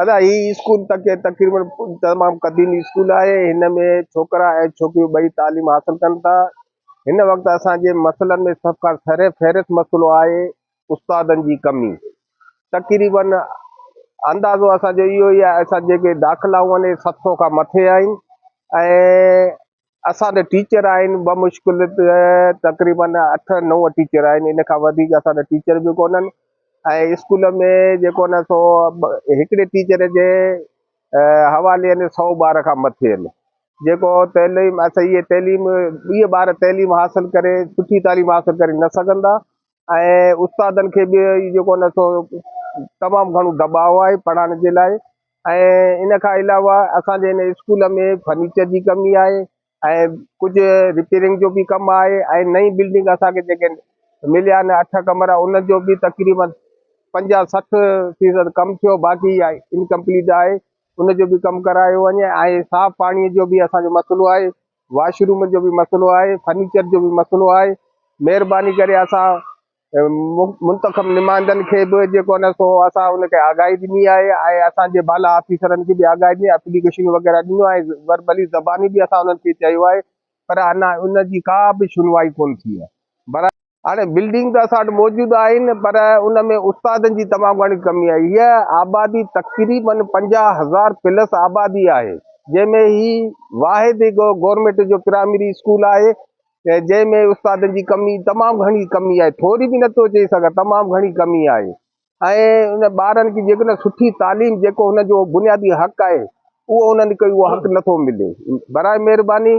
ادا هي اسڪول تقريبن تمام قديم اسڪول آهي هن ۾ ڇوڪرا ۽ ڇوڪريون ٻئي تعليم حاصل ڪن ٿا هن وقت اسان جي مسئلن ۾ سڀ کان سر فهرست مسئلو آهي استادن جي ڪمي تقريبن اندازو اسان جو اهو ئي آهي اسان جيڪي داخلائون آهن 700 کان مٿي آهن ۽ اسان ڏي ٽيچر آهن بمشڪل تقريبن اٺ نو ٽيچر آهن ان کان وڌيڪ اسان ڏي ٽيچر به ڪونهن ۽ اسڪول ۾ جيڪو نه سو هڪڙي ٽيچر جي حوالي آهن سو ٻار کان مٿي آهن جيڪو تعليم اسان اهي تعليم اهي ٻار تعليم حاصل ڪري سٺي تعليم حاصل ڪري نه سگهندا ۽ استادن کي به جيڪو نه سو تمام گهڻو دٻاء آهي پڙهائڻ جي لاء ۽ ان کان علاوه اسان جي هن اسڪول ۾ فرنيچر جي ڪمي آهي ۽ ڪجهه رپيئرنگ جو به ڪم آهي ۽ نئين بلڊنگ اسان کي جيڪي مليا آهن اٺ ڪمرا ان جو به تقريبن 50 60 فيصد ڪم ٿيو باقي انڪمپليٽ آهي ان جو به ڪم ڪرايو وڃي ۽ صاف پاڻي جو به اسان جو مسئلو آهي واش روم جو به مسئلو آهي، فرنيچر جو به مسئلو آهي، مهرباني ڪري اسان منتخب نمائندن کي به جيڪو نه سو اسان ان کي آگاهي ڏني آهي ۽ اسان جي بالا آفيسرن کي به آگاهي ڏني اپليڪيشن وغيره ڏنو آهي وربلي زباني به اسان انهن کي چيو آهي پر اڃا ان جي ڪا به شنوائي ڪونه ٿي آهي. هاڻي بلڊنگ ته اسان وٽ موجود آهن پر ان ۾ استادن جي تمام گهڻي ڪمي آهي. هيء آبادي تقريبن 50 هزار پلس آبادي آهي جنهن ۾ هي واحد هڪ گورنمينٽ جو پرائمري اسڪول آهي جنهن ۾ استادن جي ڪمي تمام گهڻي ڪمي آهي ٿوري به نٿو چئي سگهان تمام گهڻي ڪمي آهي. ۽ ان ٻارن کي جيڪڏهن سٺي تعليم جيڪو هن جو بنيادي حق آهي اهو انهن کي اهو حق نٿو ملي براء مهرباني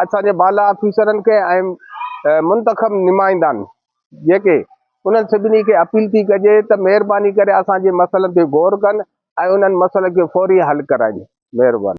اسان جي بالا آفيسرن کي ۽ منتخب نمائندان جيڪي انهن سڀني کي اپيل ٿي ڪجي ته مهرباني ڪري اسان جي مسئلن تي غور ڪن ۽ انهن مسئلن کي فوري حل ڪرائين مهرباني.